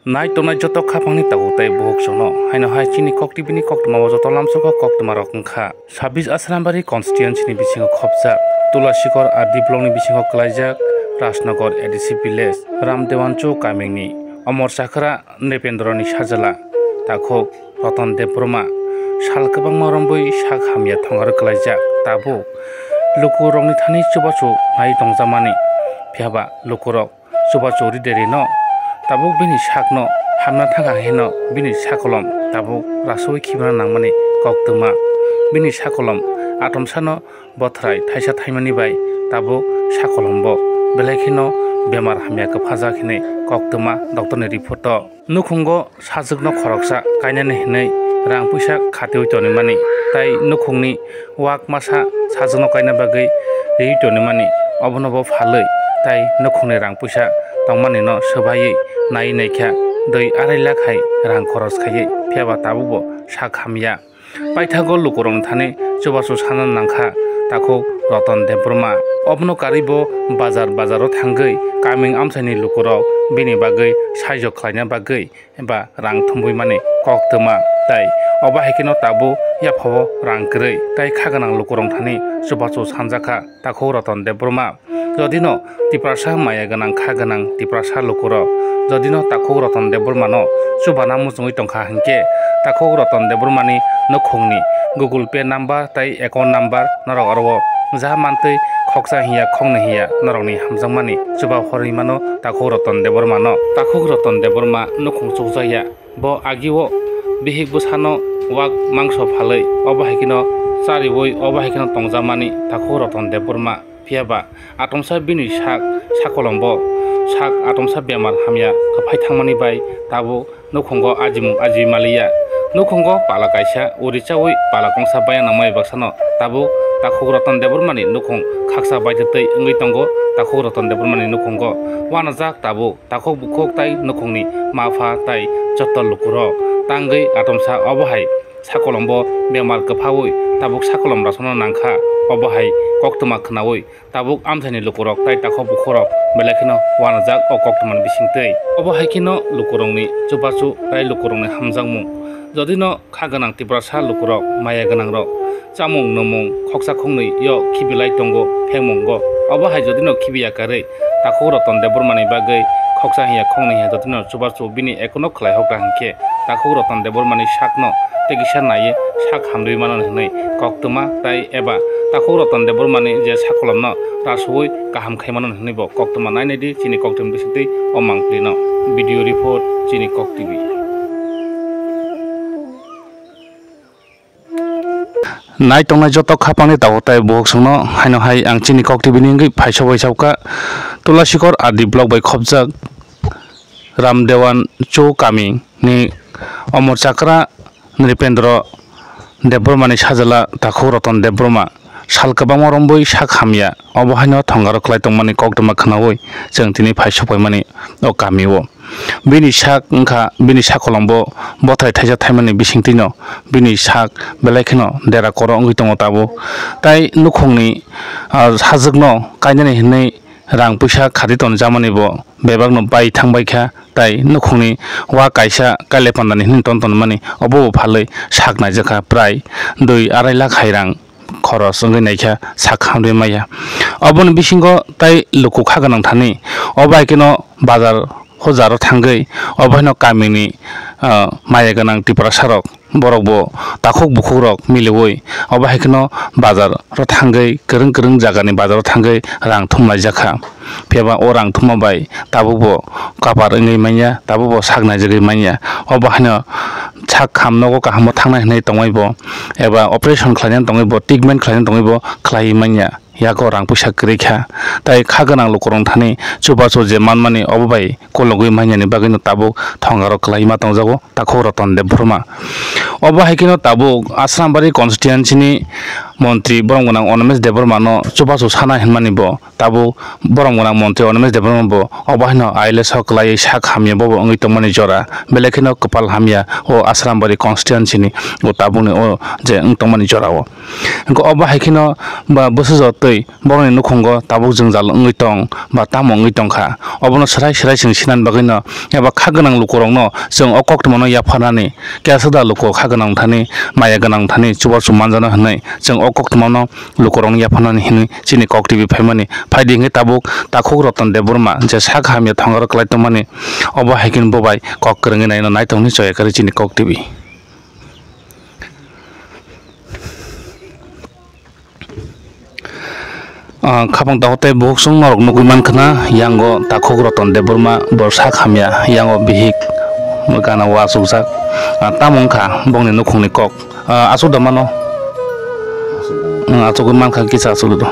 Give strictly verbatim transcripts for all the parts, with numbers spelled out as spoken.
Nai tongnai joto khapangni tabuk tei buhuk chwngno haino hai chini Kok T V ni koktwma o joto lamsogo koktwma rok wngkha. Sabis Asrambari constituency ni bisingo khopjak Tulasikor R D block ni bisingo kwlaijak Rajnagar A D C village Ramdewancho kamingni Omor Chakra Nripendroni sajla takhuk Ratan Debbarma sal kwbangma rombwi sak hamya thongaro kwlaijak. Tabuk lukurokni thani chubachu nai tongjakmani, phiyaba lukurok chubachu ri derino tabuk bini sakno hamna thangkha hino bini sakolom tabuk rasui khibina nangmani koktwma. Bini sakolom atomsano bothrai thaisa thaimani bai tabuk sakolombo belai kheno bemar hamya kwphajak hinwi koktwma doctorni report o. Nukhungo sajwkno khoroksa kainani hinwi rang puisa khatiwi tonimani, tai nukhungni wak masa sajwkno kaina bagwi riwi tonimani, obono bo phalwi tai nukhungni rang puisa tongmanino swbaiwi naiwi naikha, dui arai lakh hai rang khoros khaiwi, phiyaba tabukbo sak hamya. Paithago lukurokni thani chubachu sana nangkha takhuk Ratan Debbarma. Obono karwi bo bazar bazaro thangwi kaming amchaini lukurok bini bagwi saijok khlaina bagwi ba rang thumwi mani koktwma, tai obo hai kheno tabuk yaphao rang kwrwi tai kha gwnang lukurokni thani chubachu sanjakha takhuk Ratan Debbarma. Jodino Tiprasa maya gwnang kha gwnang Tiprasa lukurok jodino takhuk Ratan Debbarmano chubana muchungwi tongkha hinkhe takhuk Ratan Debbarmani nukhungni Google Pay number tai account number norok oro o ja mantwi khoksa hiya khoknwi hiya norokni hamjakmani chuba horwi mano takhuk Ratan Debbarmano. Takhuk Ratan Debbarma nukhung chukjakya. Bo agio bihik bwsano wak mangso phalwi obo hai kheno chariwi obo hai kheno tongjakmani takhuk Ratan Debbarma. Phiyaba atomsa bini sak sakolombo sak atomsa bemar hamya kwphai thangmani bai tabuk nukhungo ajimung ajiwi maliya. Nukhungo pala kaisa uri chawi pala kongsa baya nangmani baksano tabuk takhuk Ratan Debbarmani nukhung khaksa baitwtwi wngwi tongo. Takhuk Ratan Debbarmani nukhungo uanajak tabuk takhuk bukhuk tai nukhungni ma pha tai joto lukurok tangwi atomsa obo hai sakolombo bemar kwphawi tabuk sakolom rasukna nangkha. Obo hai koktwma khwnawi tabuk amchaini lukurok tai takhuk bukhukrok belai kheno uanajak o koktwmani bisingtwi. Obo hai kheno lukurokni chubachu tai lukurokni hamjakmung. Jodino kha gwnang Tiprasa lukurok maya gwnangrok chamung nwmung khoksa khoknwi yo khibilai tongo phengmungo. Obo hai jodino khibiya karwi takhuk Ratan Debbarmani bagwi khoksa hiya khoknwi hiya jodino chubachu bini ekhno khlai hokra hinkhe takhuk Ratan Debbarmani sakno tei kisa naiwi sak hamrwi mano hinwi koktwma tai eba takhuk Ratan Debbarmani je sakolomno rasuwi kaham khai mano hinwi bo koktwma nainai di chini koktwma bisingtwi o mangpili no. Video report, chini Kok T V. Nai tongnai joto khapangni tabuk tai buhuk chwngno haino hai ang chini Kok T V ni wngwi phaisobwi sabkha. Tulasikor R D block bai khopjak Ramdewan Cho kami ni Omor Chakra Nripendra Debbarmani sajla takhuk Ratan Debbarma sal kwbangma rombwi sak hamya, obo haino thongaro kwlai tongmani koktwma khwnawi chwng tini phai sokpaimani o kamio. Bini sak wngkha, bini sakolombo bothai thaisa thaimani bisingtwino bini sak belai kheno dera koro wngwi tongo tabuk. Tai nukhungni, ah, sajwkno kainani hinwi rang puisa khati tonjakmani bo bebakno bai thangbai kha, tai nukhungni wa kaisa kaile pandani hinwi ton tonmani obo bo phalwi sak naijakha prai dui arai lakh hai rang khoros wngwi naikha sak hamrwi maya. Oboni bisingo tai luku kha gwnang thani obo hai kheno bazar hojaro thangwi obo haino kamini, ah, maya gwnang Tiprasa rok borok bo takhuk bukhuk rok miliwi obo hai kheno bazar ro thangwi kwrwng kwrwng jagani bazar ro thangwi rang thumlaijakha. Phiya ba o rang thumma bai tabuk bo kapar wngwi manya, tabuk bo sak naijagwi manya. Obo haino sak ham nogo kaham o thangnai hinwi tongmai bo eba operation khlainani tongwi bo, treatment khlainani tongwi bo khlaiwi manya. Yago rang puisa kwrwi kha, tai kha gwnang lukurok thani chubachu je manmani obo bai kologwi manyani bagwino tabuk thongaro kwlai ma tongjago takhuk Ratan Debbarma. Obo hai kheno tabuk Asrambari constituency ni montri borom gwnang Animesh Debbarma no chubachu sana hinmani bo tabuk borom gwnang montri Animesh Debbarma bo obo haino I L S o kwlaiwi sak hamya bobo wngwi tongmani jora, belai kheno kwpal hamya o Asrambari constituency ni o tabukni o je wng tongmani jora o. Hwnkhe obo hai kheno ba bwsajotwi borokni nukhungo tabuk jwngjal wngwi tong ba tamo wngwi tongkha, obono swrai swrai chwng sinani bagwino eba kha gwnang lukurokno chwng o koktwmano yapharnani, kesa da luku kha gwnang thani, maya gwnang thani chubachu manjano hwnwi chwng o koktwmano lukurokno yapharnani hwnwi chini kok T V phaimani. Phaidi hwnkhe tabuk takhuk Ratan Debbarma je sak hamya thongaro kwlai tongmani, obo hai kheno bo bai kok kwrwngwi naino naitokni choya kwrwi chini kok T V. Ah, khapang takhuk tei bukhuk chwng norok nugwi mankha na, yango takhuk Ratan Debbarma bo sak hamya, yango bihik gana o achukjak. Ah, tamo wngkha bongni nukhungni kok? Ah, achuk da mano? Hmm, achugwi mankha, kisa achuk do.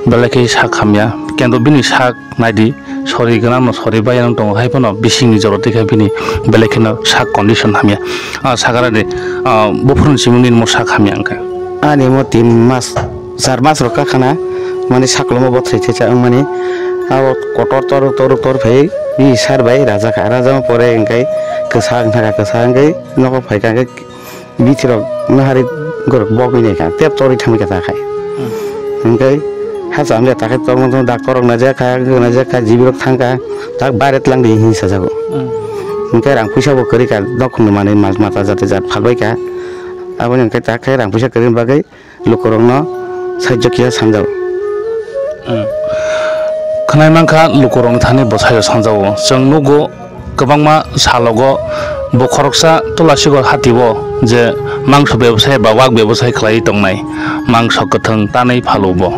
Belai khe sak hamya, kendo bini sak naidi, sori gwnang no sori baiya no tongo, hai phano bisingni jora twi kha bini belai kheno sak condition hamya. Ah, sakara de, ah, buphuruni simi nini mo sak hamya wngkha. Ani mo tin mas, char mas rok kha khana, mani saklomo bo thai thai cha wngmani. Abo kotor tor tor tor phai, bini sar bai raja kha, raja ma pore hwnkhe kwsa wngkha, kwsa wngkhe nogo phai kha, hwnkhe bithi rok no hari gorok bogwi nai kha, tep torwi thangwi kha ta khai. Hmm. Hwnkhe hacham le ta khai tongma tong doctor rok naijak kha, naijak kha, G B rok thang kha, tak baire tlang di hinwi sajago. Hmm. Hwnkhe rang puisa bo kwrwi kha, dokhong ni manwi mas mata jate jat phalbai kha. Aboni hwnkhe ta khai rang puisa kwrwini bagwi lukurokno sahajyo kisa sanjago. Hmm. Khwnai mankha lukurokni thani bwsaio sanjago. Chwng nugo kwbangma salogo bo khoroksa Tulasigo hatio je mangso bebosai ba wak bebosai khlaiwi tongnai, mangso kwthwng tanwi phalo bo.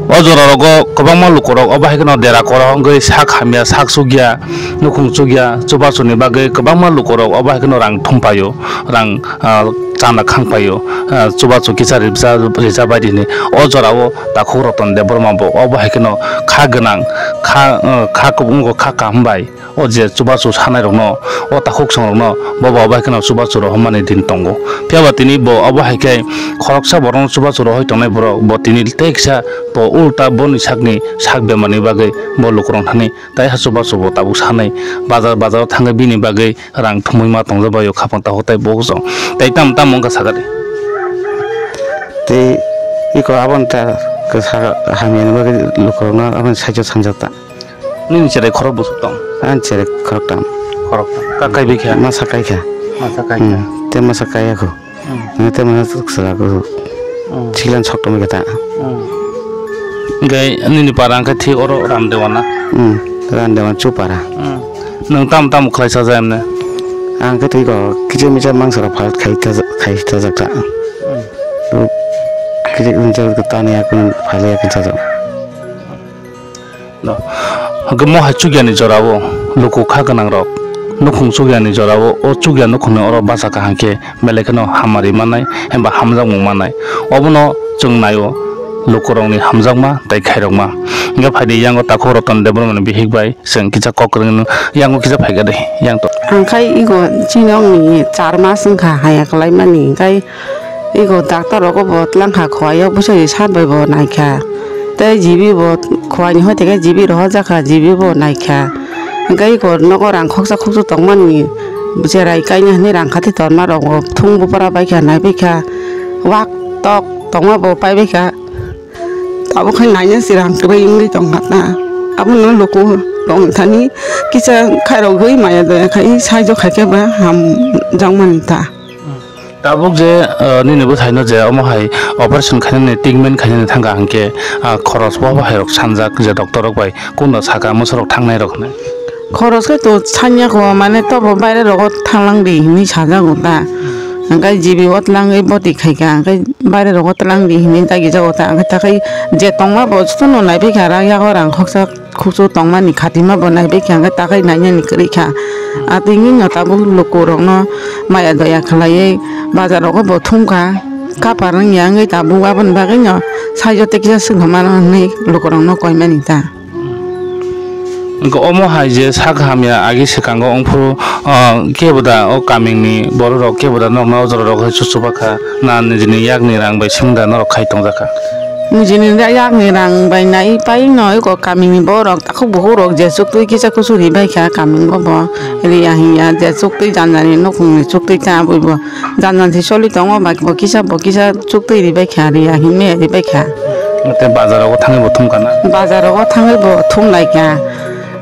O jora rogo kwbangma lukurok obo hai kheno dera koro wngwi sak hamya, sak chukya, nukhung chukya, chubachuni bagwi kwbangma lukurok obo hai kheno rang thum paio, rang, ah, chana khang paio, ah, chubachu kisa rija, rija bai di hinwi. O jorao takhuk Ratan Debbarma bo obo hai kheno kha gwnang, kha, ah, kha kubungo kha kaham bai o je chubachu sanai rokno, o takhuk song rokno bobo obo hai kheno chubachu rohormani din tongo. Phiya ba tini bo obo hai khe khoroksa borokno chubachu rohoi tongnai borok bo tini tei kisa bo ulta boni sakni sak bemarni bagwi bo lukurok thani tai ha chubachu bo tabuk sanai bazar bazaro thangwi bini bagwi rang thumui ma tongjak bai o khapang takhuk tei bukhuk chwng tei tamo tamo wngkha sakha di. Tei iko aboni ta kwsa hamyani bagwi lukurokno aboni sahajyo sanjak ta. Nini cherai khorok bwswk tong? Ani cherai khoroktham. Khoroktham. Kakai bikha? Masa kaikha. Masa kaikha. Hmm, tei masa kaiya kho. Hmm. Tei masa swk swra kho. Hmm. Siklan sok tongwi kha ta. Hmm. Hwnkhe nini para hwnkhe thik oro Ramdewana? Hmm, Ramdewan Chupara. Hmm. Nwng tamo tamo khlai sajak emne? Ang khe twi kok kisa misa mangsa rok phal khai ta, khai ta jak ta. Hmm. Kisa misa tani yakun phal yakun sajak. No. Hwnkhe mo hai chukyani jorao luku kha gwnang rok nukhung chukyani jorao o chukya nukhungni oro bacha kaham khe belai kheno hamari mannai hemba hamjakmung mannai. Obono chwng naio lukurokni hamjakma tei khairokma. Hwnkhe phaidi yango takhuk Ratan Debbarmani bihik bai chwng kisa kok kwrwngno yango kisa phaikha de yang to. Ang khai ego chini ongni char mas wngkha haya kwlaimani, hwnkhe ego doctor rogo bo twlang kha, khowai o bwsai sat bai bo naikha, tei G B bo khowai ni hoite khe G B rohorjak kha, G B bo naikha, hwnkhe ego nogo rang khoksa khoksa tongmani cherai kaina hinwi rang khathi torma rok bo thung bupra bai kha, naibai kha, wak tok tongma bo paibai kha. Abo khai naina se rang kwrwi wngwi tongkha ta. Abono luku rong thani kisa khairogwi maya daya khai saijo khaikhe ba hamjakmani ta. Tabuk je, eh, nini bwsaino je omo hai operation khainani, treatment khainani thangkha hwnkhe, ah, khoros bo bo hai rok sanjak je doctor rok bai kunda saka mwsarok thangnai rok hinwi. Khoros khe to sanya kho, mane tobo baire rogo thanglang di hinwi sajago ta. Hwnkhe G B o twlangwi boti khaikha, hwnkhe baire rogo twlang di hinwi dagijago ta. Hwnkhe takhai je tongma bo jotono naibaikha, rang yago rang khoksa khuksu tongmani khatima bo naibaikha, hwnkhe takhai nainani kwrwikha. Atwini no tabuk lukurokno maya doya khlaiwi bazar rogo bo thumkha, kapar wngya wngwi tabuk aboni bagwino saijo tei kisa swngkha mano hinwi lukurokno koimani ta. Wngkha omo hai je sak hamya agi swkango wngphuru, ah, kebo da o kamini borok rok kebo da norokno o jora rok hai chuchubakha na nijini yakni rang bai swngda norok khai tongjakha. Nijini yakni rang bai nai pai no eko kamini borok takhuk bukhuk rok je chuktwi kisa kusu ri baikha kamini bo bo riya hinya je chuktwi janjani nukhungni chuktwi ta bui bo. Jan jan se choli tongo, bai bo kisa bo kisa chuk twi ribai kha, riya hinmaya ribai kha. Tei bazar rogo thangwi bo thum kana? Bazar rogo thangwi bo thum lai kha.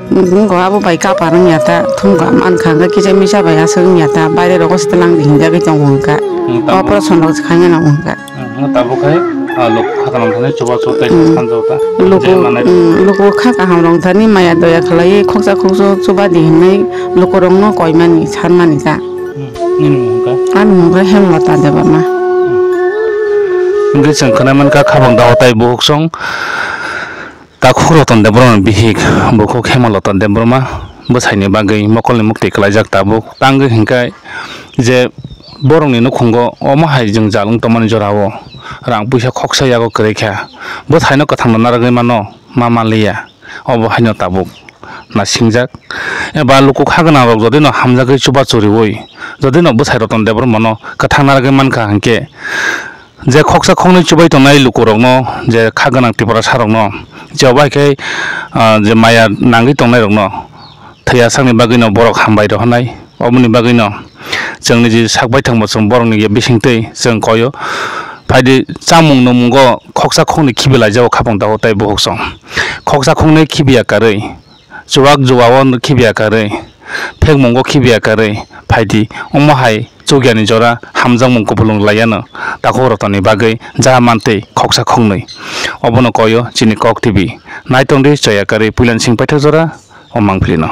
Wngkha abo bai kapar wngya ta, thum kha man kha, wngkha kisa misa bai aswk wngya ta, baire rogo se twlang di hinjagwi tongo wngkha. Hmm, tabuk. Operation rok se khaina nango wngkha. Hmm, tabuk khai, ah, lok khakang thani chuba chuba tei Hmm. sanjao ta. Luku, Je manai. Hmm, luku kha kaham rong thani maya doya khlaiwi khoksa khoksa chuba di hinwi lukurokno koimani, sanmani ta. Hmm, nini mung kha? Ani mung kha Hemlata Debbarma. Hwnkhe chwng khwnai mankha khabang daho tai bukhuk song takhuk Ratan Debbarma ni bihik bukhuk Hemlata Debbarma bwsaini bagwi mokolni muktwi kwlaijak tabuk. Tangwi hwnkhe je borokni nukhungo omo hai jwngjal wng tongmani jorao rang puisa khoksa yago kwrwi kha. Bwsaino kwthangno narwgwi mano ma manliya. Obo haino tabuk nasingjak. Eba luku kha gwnang rok jodi no hamjagwi chubachu riwi, jodi no bwsai Ratan Debbarma no kwthang narwgwi mankha hinkhe, je khoksa khoknwi chubai tongnai luku rokno, je kha gwnang Tiprasa rokno, je obo hai khe, ah, je maya nangwi tongnai rokno thwiya sakni bagwi no borok hambai rohornai. Oboni bagwino chwng niji sak baithangbo chwng borokni bisingtwi chwng koyo. Phaidi chamung nungmungo khoksa khoknwi khibilaijao khabang daho tai bukhuk song. Khoksa khoknwi khibiya karwi, chuwak juwao khibiya karwi, phekmungo khibiya karwi, phaidi omo hai chukyani jora hamjakmung kupulung laiyano takhuk Ratanni bagwi ja mantwi khoksa khoknwi. Obono koyo chini Kok T V. Naitongdi choya karwi puilansing paithak jora o mangpilino.